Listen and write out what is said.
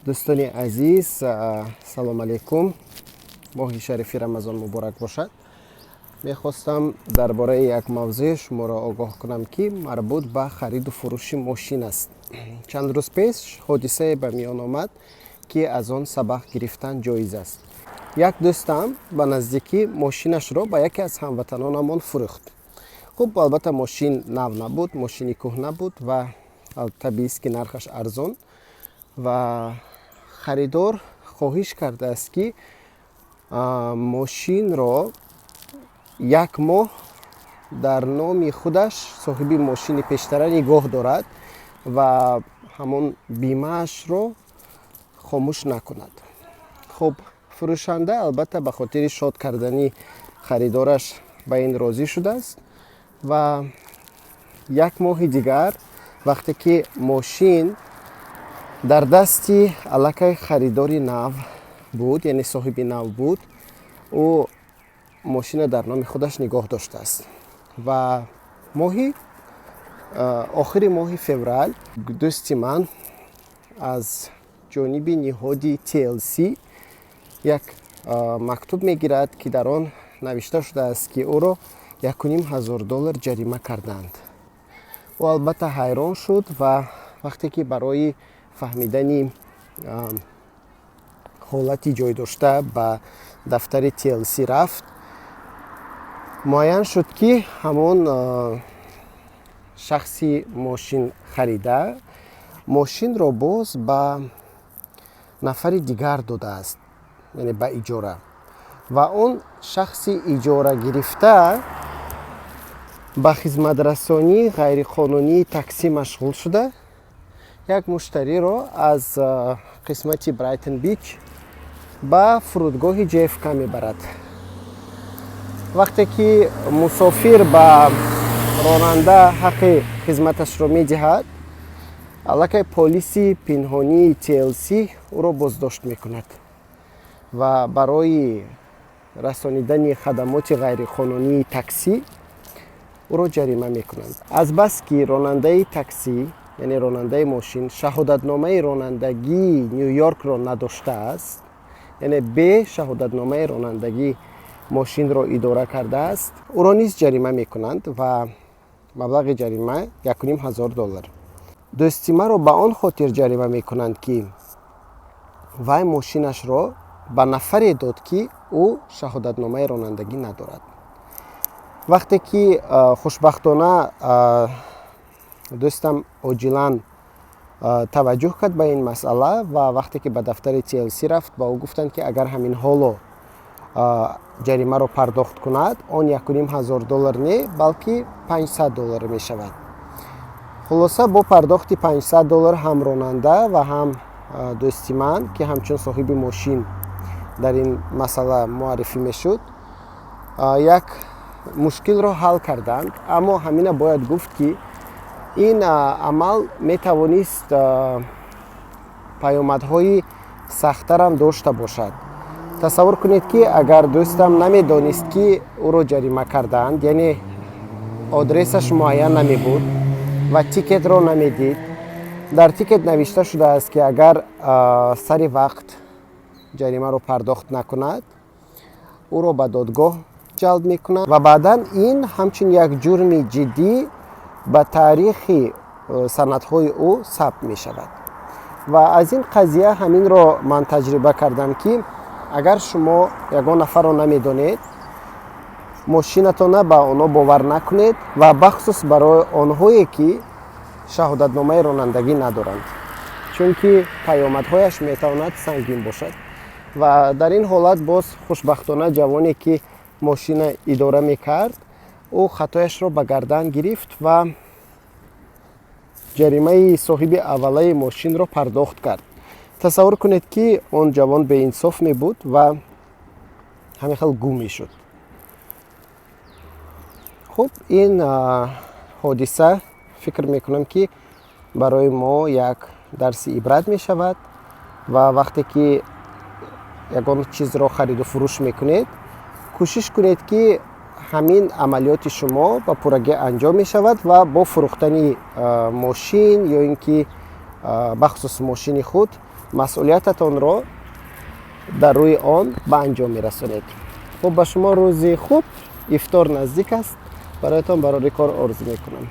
Дӯстони азиз, салом алейкум, моҳи шарифи Рамазон муборак бошад. Мехостам дар бораи як мавзӯе шуморо огоҳ кунам, ки марбут ба хариду фурӯши мошин аст. Чанд рӯз пеш ҳодисае ба миён омад, ки аз он сабақ гирифтан ҷоиз аст. Як дӯстам ба наздикӣ мошинашро ба яке аз ҳамватанонамон фурӯхт. Хуб, албатта, мошин нав набуд, мошини кӯҳна буд ва табиист, ки нархаш арзон, ва харидор хоҳиш кардааст, ки мошинро як моҳ дар номи худаш, соҳиби мошини пештара, нигоҳ дорад ва ҳамон бимаашро хомӯш накунад. Хуб, фурӯшанда, албатта, ба хотири шод кардани харидораш ба ин розӣ шудааст ва як моҳи дигар, вақте ки мошин дар дасти аллакай харидори нав буд, яъне соҳиби нав буд, ӯ мошина дар номи худаш нигоҳ доштааст. Ва моҳи охири моҳи феврал дӯсти ман аз ҷониби ниҳоди TLC як мактуб мегирад, ки дар он навишта шудааст, ки ӯро 1500 доллар ҷарима кардаанд. Ӯ, албатта, ҳайрон шуд ва вақте ки барои фаҳмидани ҳолати ҷойдошта ба дафтари TLC рафт, муайян шуд, ки ҳамон шахси мошин харида мошинро боз ба нафари дигар додааст, яъне ба иҷора, ва он шахси иҷора гирифта ба хизматрасонии ғайриқонунии таксӣ машғул шуда, як муштариро аз қисмати Брайтон Бич ба фурудгоҳи JFK мебарад. Вақте ки мусофир ба ронанда ҳаққи хизматашро медиҳад, аллакай полиси пинҳонии TLC ӯро боздошт мекунад ва барои расонидани хадамоти ғайриқонунии таксӣ ӯро ҷарима мекунанд. Азбаски ронандаи таксӣ, яъне ронандаи мошин, шаҳодатномаи ронандагии Ню Йоркро надоштааст, яъне бе шаҳодатномаи ронандагӣ мошинро идора кардааст, ӯро низ ҷарима мекунанд ва маблағи ҷарима 1500 доллар. Дӯсти маро ба он хотир ҷарима мекунанд, ки вай мошинашро ба нафаре дод, ки ӯ шаҳодатномаи ронандагӣ надорад. Вақте ки, хушбахтона, дӯстам оҷилан таваҷҷӯҳ кард ба ин масъала ва вақте ки ба дафтари TLC рафт, ба ӯ гуфтанд, ки агар ҳамин ҳоло ҷаримаро пардохт кунад, он 1500 доллар не, балки 500 доллар мешавад. Хулоса, бо пардохти 500 доллар ҳам ронанда ва ҳам дӯсти ман, ки ҳамчун соҳиби мошин дар ин масъала муаррифӣ мешуд, як мушкилро ҳал карданд. Аммо ҳамина бояд гуфт, ки ин амал метавонист паёмадҳои сахттарам дошта бошад. Тасаввур кунед, ки агар дӯстам намедонист, ки ӯро ҷарима кардаанд, яъне адресаш муайян намебуд ва тикетро намедид. Дар тикет навишта шудааст, ки агар сари вақт ҷаримаро пардохт накунад, ӯро ба додгоҳ ҷалб мекунанд ва баъдан ин ҳамчун як ҷурми ҷиддӣ ба таърихи санадҳои ӯ сабт мешавад. Ва аз ин қазия ҳаминро ман таҷриба кардам, ки агар шумо ягон нафарро намедонед, мошинатона ба онҳо бовар накунед ва бахусус барои онҳое, ки шаҳодатномаи ронандагӣ надоранд, чунки паёмадҳояш метавонад сангин бошад. Ва дар ин ҳолат боз, хушбахтона, ҷавоне, ки мошина идора мекард, ӯ хатояшро ба гардан гирифт ва ҷаримаи соҳиби аввалаи мошинро пардохт кард. Тасаввур кунед, ки он ҷавон беинсоф мебуд ва ҳамин хел гум мешуд. Хуб, ин ҳодиса, фикр мекунам, ки барои мо як дарси ибрат мешавад ва вақте ки ягон чизро хариду фурӯш мекунед, кӯшиш кунед, ки ҳамин амалиёти шумо ба пуррагӣ анҷом мешавад ва бо фурӯхтани мошин ё ин ки бахусус мошини худ. Масъулиятатонро дар рӯи он ба анҷом мерасонед. Хуб, ба шумо рӯзи хуб, ифтор наздик аст, бароятон барори кор орзу мекунам.